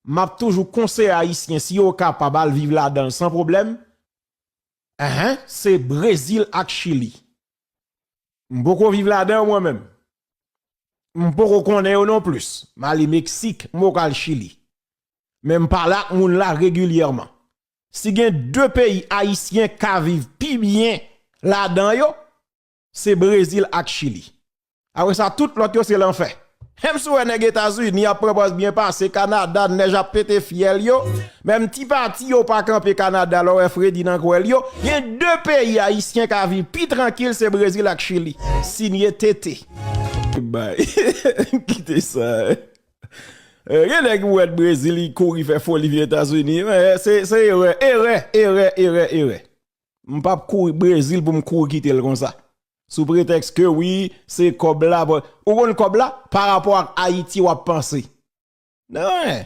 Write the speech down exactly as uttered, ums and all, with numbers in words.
m ap toujou konseye Ayisyen, si yo kapab al viv ladan l san pwoblèm, enhen, se Brezil ak Chili. M poko viv ladan yo mwen menm. M poko konnen yo non plis. M ale Meksik, m poko al Chili. Men m pale ak moun la regilyèman. Si gen de peyi Ayisyen ka viv pi byen ladan yo, se Brezil ak Chili. Apre sa, tout lòt yo se lanfè. Menm si w wè nèg Etazini ap pran pòz byen pase, Kanada, nèj ap pete fyèl yo, menm ti pati yo pa kanpe Kanada, lè w wè fredi nan kwèl yo, gen de peyi Ayisyen ka viv pi trankil, se Brezil ak Chili. Sinye tete. Bay. Kite sa. Eh, gen nèg ou wè Brezil, li kouri fè foli vin Etazini. Eh, se, se erè, erè, erè, erè, erè. M p ap kouri Brezil pou m kouri kite l konsa. Sou pretèks ke wi, se kòb la. Bon, ou konn kòb la? Pa rapò ak Ayiti w ap panse. Non, eh.